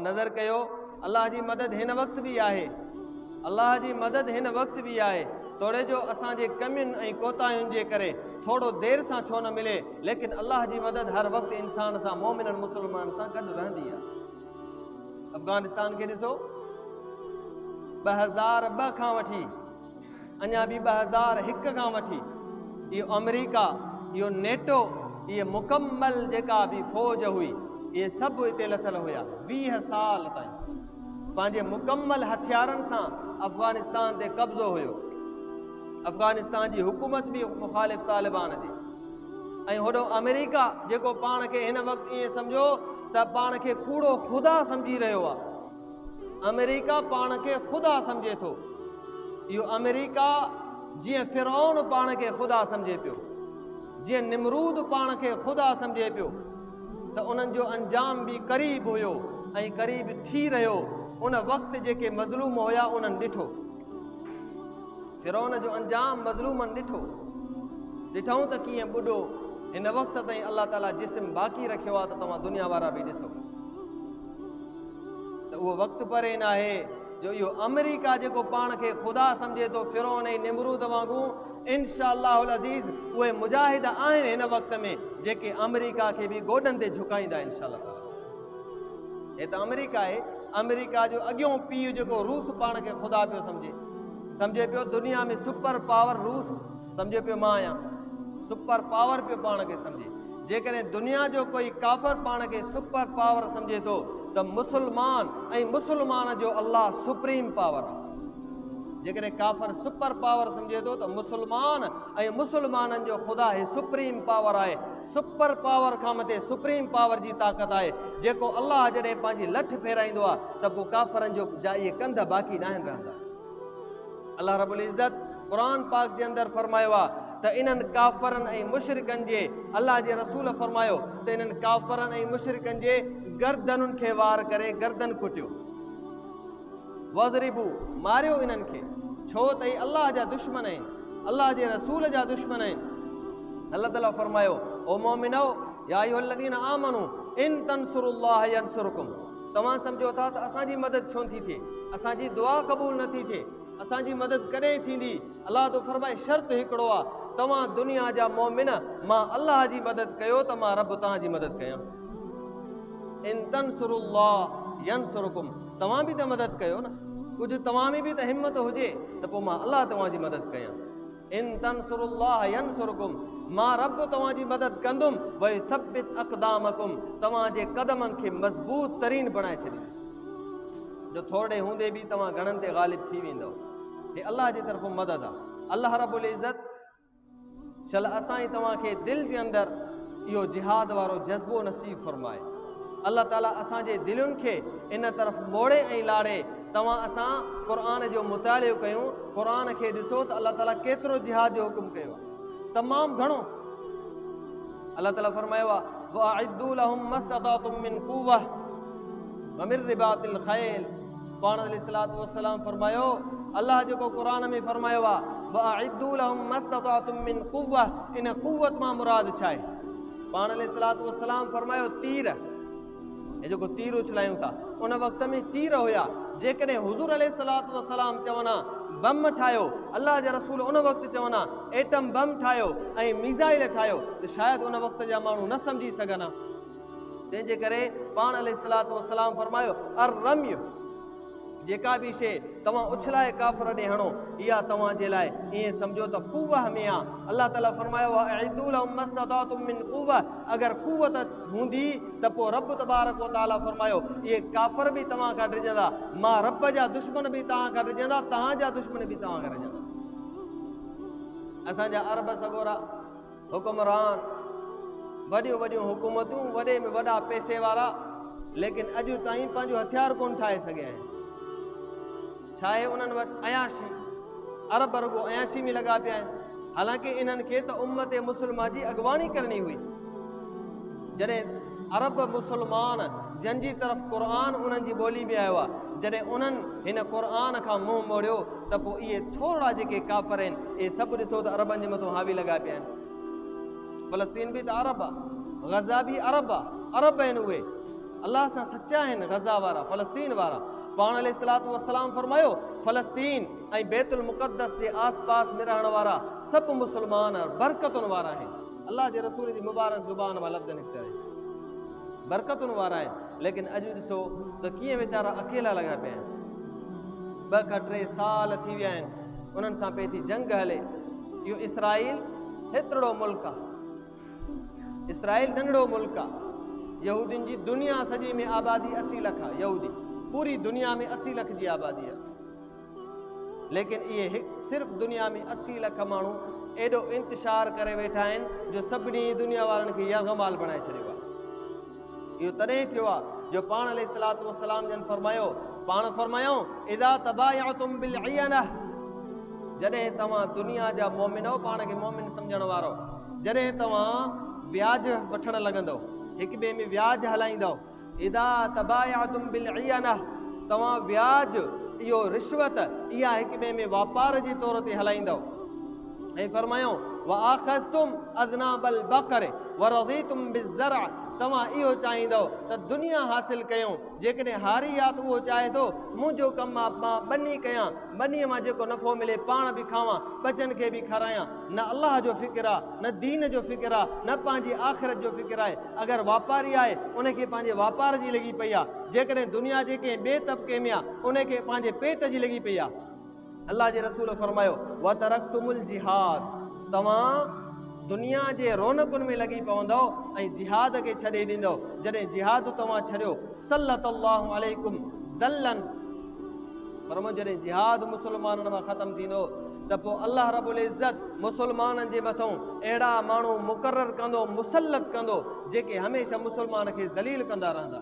نظر ڪيو الله جي مدد هن وقت به آهي الله جي مدد هن وقت به آهي توڙي جو اسان جي ڪمين ۽ ڪوتاهين جي ڪري ٿورو دير سان ڇو نه ملي ليڪن الله جي مدد هر وقت انسان سان مومنن مسلمانن سان گڏ رهندي آهي. افغانستان کي ڏسو 2002 کان وٺي اڃا به 2001 کان وٺي اهو آمريڪا، اهو نيٽو، اهي مڪمل جيڪا به فوج هئي اهي سڀ اتي لٿل هيا. 20 سال تائين پنهنجي مڪمل هٿيارن سان افغانستان تي قبضو هيو. افغانستان جي حڪومت به مخالف طالبان جي ۽ هوڏو آمريڪا جيڪو پاڻ کي هن وقت ائين سمجهو ته پاڻ کي ڪوڙو خدا سمجهي رهيو آهي. آمريڪا پاڻ کي خدا سمجهي ٿو. اهو آمريڪا جيئن فرعون پاڻ کي خدا سمجهي پيو، جيئن نمرود پاڻ کي خدا سمجهي پيو ته انهن جو انجام به قريب هيو ۽ قريب ٿي رهيو. ان وقت جيڪي مظلوم هيا انهن ڏٺو. فرعون جو انجام مظلومن ڏٺو. ڏٺائون ته ڪيئن ٻڏو. هن وقت تائين الله تعاليٰ جسم باقي رکيو آهي ته توهان دنيا وارا به ڏسو. ته اهو وقت پري ناهي جو اهو آمريڪا جيڪو پاڻ کي خدا سمجهي ٿو فرعون ۽ نمرود وانگون انشاء الله العزيز اهي مجاهد آهن هن وقت ۾ جيڪي آمريڪا کي به گوڏن تي جهڪائيندا انشاء الله تعالي. هي ته آمريڪا آهي، آمريڪا جو اڳيون پيء جيڪو روس پاڻ کي خدا پيو سمجهي، سمجهي پيو دنيا ۾ سپر پاور روس سمجهي پيو مان آهيان سپر پاور پيو پاڻ کي سمجهي. جيڪڏهن دنيا جو ڪوئي ڪافر پاڻ کي سپر پاور سمجهي ٿو ته مسلمان ۽ مسلمان جو الله سپريم پاور آهي. جيڪڏهن ڪافر سپر پاور سمجهي ٿو ته مسلمان ۽ مسلمانن جو خدا هي سپريم پاور آهي. سپر پاور کان مٿي سپريم پاور جي طاقت آهي جيڪو الله جڏهن پنهنجي لٺ ڦيرائيندو آهي ته پوء ڪافرن جو جا اهي ڪنڌ باقي ناهن رهندا. الله رب العزت قرآن پاڪ جي اندر فرمايو آهي ته انهن ڪافرن ۽ مشرڪن جي الله جي رسول فرمايو ته انهن ڪافرن ۽ مشرڪن جي گردنن کي وار ڪري گردن ڪٽيو، واضربو ماريو انهن کي، ڇو ته اهي الله جا دشمن آهن، الله جي رسول جا دشمن آهن. الله تعالي فرمايو او مؤمنو يا ايها الذين آمنوا ان تنصروا الله ينصركم، توهان سمجهو ٿا ته اسان جي مدد ڇو نٿي ٿئي، اسان جي دعا قبول نٿي ٿئي، اسان جي مدد ڪڏهن ٿيندي؟ الله ٿو فرمائي شرط هڪڙو آ توهان دنيا جا مؤمن مان الله جي مدد ڪيو ته مان رب توهان جي مدد ڪيان. ان تنصروا الله ينصركم، توهان به ته مدد ڪيو نه، ڪجهه توهان ۾ به ته همت هجي ته پوء مان الله توهان جي مدد ڪيان. ان تنصروا الله ينصركم، مان رب توهان جي مدد ڪندم، ويثبت اقدامكم، توهان جي قدمن کي مضبوط ترين بڻائي ڇڏيندس، جو ٿورڙي هوندي به توهان گهڻن تي غالب ٿي ويندؤ. هي الله جي طرفون مدد آ. الله رب العزت شل اسان ۽ توهان کي دل جي اندر اهو جهاد وارو جذبو نصيب فرمائي. الله تعالي اسان جي دلين کي ان طرف موڙي ۽ لاڙي. توهان اسان قرآن جو مطالعو ڪيون، قرآن کي ڏسو ته الله تعالي ڪيترو جهاد جو حڪم ڪيو آهي، تمام گهڻو. الله تعالي فرمايو آهي واعدوا لهم ما استطعتم من قوه ومن رباط الخيل. پاڻ عليه الصلوة والسلام فرمايو الله جيڪو قرآن ۾ فرمايو آهي واعدوا لهم ما استطعتم من قوه، ان قوت مان مراد ڇا آهي؟ پاڻ عليه الصلوة والسلام فرمايو تير، هي جيڪو تير اڇلايون ٿا ان وقت ۾ تير هيا. جيڪڏهن حضور عليه الصلوة والسلام چون ها بم ٺاهيو، الله جا رسول ان وقت چون ها ايٽم بم ٺاهيو ۽ ميزائل ٺاهيو ته شايد ان وقت جا ماڻهو نه سمجهي سگهن ها. تنهن جي ڪري پاڻ عليه الصلوة والسلام فرمايو الرمي، جيڪا به شيء توهان اڇلائي ڪافر ڏي هڻو اها توهان جي لاء ائين سمجهو ته قوه ۾ آ. الله تعاليٰ فرمايو واعدوا لهم ما استطعتم من قوه، اگر قوت هوندي ته پوء رب تبارڪ و تعاليٰ فرمايو اهي ڪافر به توهان کان ڊڄندا، مان رب جا دشمن به توهان کان ڊڄندا، توهان جا دشمن به توهان کان ڊڄندا. اسان جا عرب سڳورا حڪمران، وڏيون وڏيون حڪومتون، وڏي ۾ وڏا پئسي وارا، ليڪن اڄ تائين پنهنجو هٿيار ڪونه ٺاهي سگهيا آهن. ڇا آهي انهن وٽ؟ عياشي. عرب رڳو عياشي ۾ لڳا پيا آهن. حالانڪه انهن کي ته امت مسلمه جي اڳواڻي ڪرڻي هئي. جڏهن عرب مسلمان جن جي طرف قرآن انهن جي ٻولي ۾ آيو آهي، جڏهن انهن هن قرآن کان منهن موڙيو ته پوء اهي ٿورڙا جيڪي ڪافر آهن اهي سڀ ڏسو ته عربن جي مٿو حاوي لڳا پيا آهن. فلسطين به ته عرب آ، غزه به عرب آ، عرب آهن اهي. الله سان سچا آهن غزه وارا، فلسطين وارا. پاڻ عليه الصلوة والسلام فرمايو، فلسطين ۽ بيت المقدس جي آس پاس ۾ رهڻ وارا سڀ مسلمان برڪتن وارا آهن. الله جي رسول جي مبارڪ زبان مان لفظ نڪتا آهن، برڪتن وارا آهن. ليڪن اڄ ڏسو ته ڪيئن ويچارا اڪيلا لڳا پيا آهن. 2 کان 3 سال ٿي ويا آهن انهن سان پئي ٿي جنگ هلي. اهو اسرائيل هيترڙو ملڪ آهي، اسرائيل ننڍڙو ملڪ آهي. يهودين جي دنيا سڄي ۾ آبادي 80 لک آهي. يهودي پوري دنيا ۾ 80 لک جي آبادي آهي، ليڪن اهي صرف دنيا ۾ 80 لک ماڻهو ايڏو انتشار ڪري ويٺا آهن جو سڀني دنيا وارن کي يرغمال بڻائي ڇڏيو آهي. اهو تڏهن ٿيو آهي جو پاڻ عليه الصلوة والسلام جن فرمايو، پاڻ فرمايائون، اذا تبايعتم بالعينه، جڏهن توهان دنيا جا مؤمنو، پاڻ کي مؤمن سمجهڻ وارو، جڏهن توهان وياج وٺڻ لڳندؤ، هڪ ٻئي ۾ وياج هلائيندؤ، اذا تبايعتم بالعينه، توهان وياج، اهو رشوت، اها هڪ ٻئي ۾ واپار جي طور تي هلائيندؤ. ۽ فرمايائون، واخذتم اذناب البقر ورضيتم بالزرع، توهان اهو چاهيندؤ ته دنيا حاصل ڪيون، جيڪڏهن هاري آ ته اهو چاهي ٿو منهنجو ڪم آ مان ٻني ڪيان، ٻنيء مان جيڪو نفعو ملي پاڻ به کاوان، ٻچن کي به کارايان، نه الله جو فڪر آ، نه دين جو فڪر آ، نه پنهنجي آخرت جو فڪر آهي. اگر واپاري آهي ان کي پنهنجي واپار جي لڳي پئي آ، جيڪڏهن دنيا جي ڪنهن ٻئي طبقي ۾ آ ان کي پنهنجي پيٽ جي لڳي پئي آ. الله جي رسول فرمايو، وترڪتم الجهاد، توهان دنيا جي رونقن ۾ لڳي پوندؤ ۽ جهاد کي ڇڏي ڏيندؤ. جڏهن جهاد توهان ڇڏيو، سلط الله عليڪم ذلا، فرمايو جڏهن جهاد مسلمانن مان ختم ٿيندو ته پوء الله رب العزت مسلمانن جي مٿئون اهڙا ماڻهو مقرر ڪندو، مسلط ڪندو، جيڪي هميشه مسلمان کي ذليل ڪندا رهندا.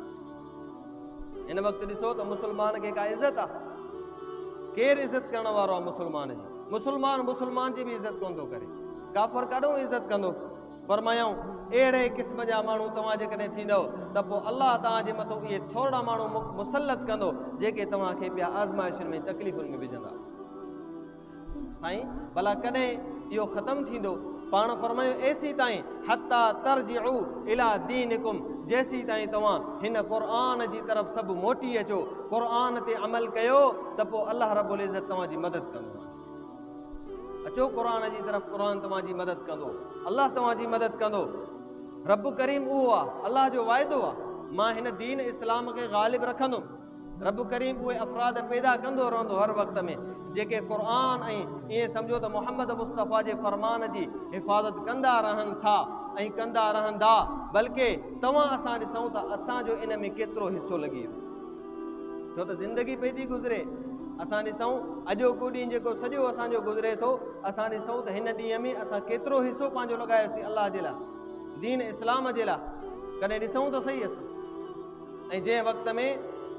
هن وقت ڏسو ته مسلمان کي ڪا عزت آ؟ ڪير عزت ڪرڻ وارو آ مسلمان جي؟ مسلمان مسلمان جي به عزت ڪونه ٿو ڪري، ڪافر ڪاڏو عزت ڪندو؟ فرمايائون، اهڙي قسم جا ماڻهو توهان جيڪڏهن ٿيندؤ ته پوء الله توهان جي مٿو اهي ٿورڙا ماڻهو مسلط ڪندو جيڪي توهان کي پيا آزمائشن ۾ تڪليفن ۾ وجهندا. سائين ڀلا ڪڏهن اهو ختم ٿيندو؟ پاڻ فرمايو، ايسيتائين، حتي ترجعو الي دينڪم، جيسيتائين توهان هن قرآن جي طرف سڀ موٽي اچو، قرآن تي عمل ڪيو ته پوء الله رب العزت توهان جي مدد ڪندو. اچو قرآن جي طرف، قرآن توهان جي مدد ڪندو، الله توهان جي مدد ڪندو. رب ڪريم اهو آ، الله جو وعدو آ، مان هن دين اسلام کي غالب رکندم. رب ڪريم اهي افراد پيدا ڪندو رهندو هر وقت ۾ جيڪي قرآن ۽ ائين سمجهو ته محمد مصطفيٰ جي فرمان جي حفاظت ڪندا رهن ٿا ۽ ڪندا رهندا، بلڪه توهان اسان ڏسون ته اسان جو ان ۾ ڪيترو حصو لڳي ويو، ڇو ته زندگي پئي ٿي گذري. اسان ڏسون اڄوڪو ڏينهن جيڪو سڄو اسان جو گذري ٿو، اسان ڏسون ته هن ڏينهن ۾ اسان ڪيترو حصو پنهنجو لڳايوسين الله جي لاء، دين اسلام جي لاء، ڪڏهن ڏسون ته صحيح اسان. ۽ جنهن وقت ۾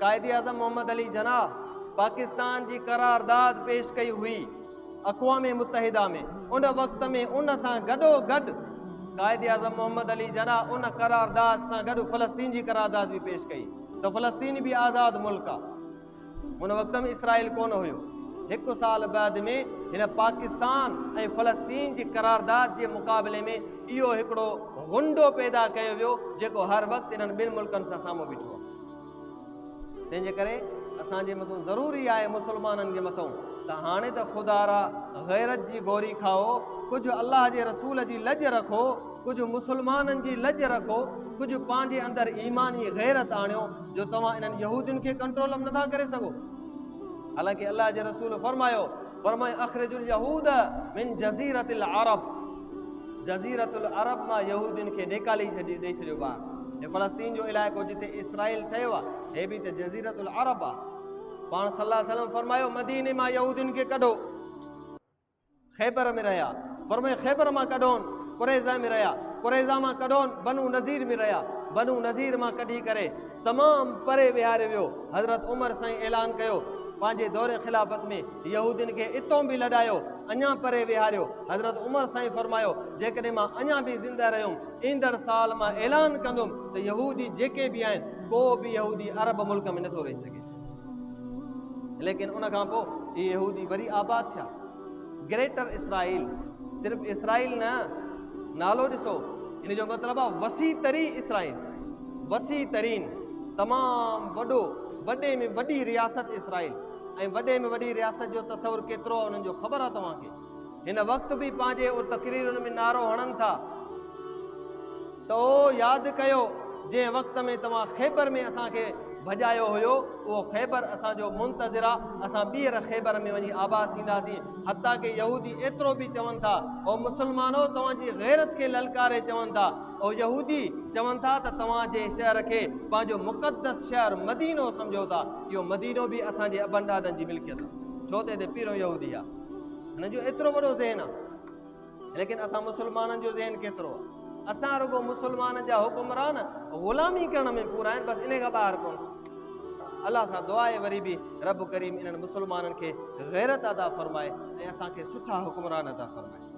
قائداعظم محمد علي جناح پاڪستان جي قرارداد پيش ڪئي هئي اقوام متحده ۾، ان وقت ۾ ان سان گڏو گڏ قائداعظم محمد علي جناح ان قرارداد سان گڏ فلسطين جي قرارداد به پيش ڪئي ته فلسطين به آزاد ملڪ آ. ان وقت ۾ اسرائيل ڪونه هيو. هڪ سال بعد ۾ هن پاڪستان ۽ فلسطين جي قرارداد جي مقابلي ۾ اهو هڪڙو غنڊو پيدا ڪيو ويو جيڪو هر وقت انهن ٻن ملڪن سان سامهون بيٺو آهي. تنهن جي ڪري اسان جي مٿون ضروري آهي مسلمانن جي مٿون ته هاڻي ته خدارا غيرت جي گوري کائو، ڪجهه الله جي رسول جي لڄ رکو، ڪجهه مسلمانن جي لڄ رکو، ڪجهه پنهنجي اندر ايماني غيرت آڻيو جو توهان انهن يهودين کي ڪنٽرول م نٿا ڪري سگهو. حالانڪه الله جي رسول فرمايو، فرمايو اخرج اليهود من جزيرة العرب، جزيرة العرب مان يهودين کي نيڪالي ڇڏي ڏئي ڇڏيو ٻاهر. هي فلسطين جو علائقو جتي اسرائيل ٺهيو آهي، هي به ته جزيرة العرب آهي. پاڻ صلي الله عليه وسلم فرمايو مديني مان يهودين کي ڪڍو. خيبر ۾ رهيا، فرمايو خيبر مان ڪڍون، قريظه ۾ رهيا، قريظه مان ڪڍون، بنو نضير ۾ رهيا، بنو نضير مان ڪڍي ڪري تمام پري ويهاريو ويو، حضرت عمر سائين اعلان ڪيو پنهنجي دور خلافت ۾ يهودين کي اتون به لڏايو اڃا پري ويهاريو، حضرت عمر سائين فرمايو جيڪڏهن مان اڃا به زنده رهيم ايندڙ سال مان اعلان ڪندم ته يهودي جيڪي به آهن ڪو به يهودي عرب ملڪ ۾ نٿو رهي سگهي. ليڪن ان کان پوء اهي يهودي وري آباد ٿيا. گريٽر اسرائيل صرف اسرائيل نه، نالو ڏسو ان جو مطلب آهي وسيع ترين اسرائيل، وسيع ترين. تمام وڏو وڏي ۾ وڏي رياست اسرائيل ۽ وڏي ۾ وڏي رياست جو تصور ڪيترو آهي انهن جو خبر آهي توهان کي. هن وقت به پنهنجي تقريرن ۾ نعرو هڻن ٿا ته او ياد ڪيو جنهن وقت ۾ توهان خيبر ۾ اسان کي ڀڄايو هيو اهو خيبر اسان جو منتظر آ، اسان ٻيهر خيبر ۾ وڃي آباد ٿينداسين. حتيٰ ڪه يهودي ايترو به چون ٿا او مسلمانو توهان جي غيرت کي للڪاري چون ٿا او يهودي چون ٿا ته توهان جنهن شهر کي پنهنجو مقدس شهر مدينو سمجهو ٿا اهو مدينو به اسان جي ابن ڏاڏن جي ملڪيت آ. ڇو ته هتي پهريون يهودي آ. هنن جو ايترو وڏو ذهن آ. ليڪن اسان مسلمانن جو ذهن ڪيترو آ؟ اسان رڳو مسلمانن جا حڪمران غلامي ڪرڻ ۾ پورا آهن بس انهي کان ٻاهر ڪونه. الله کان دعا آهي وري به رب ڪريم انهن مسلمانن کي غيرت عطا فرمائي ۽ اسان کي سٺا حڪمران عطا فرمائي.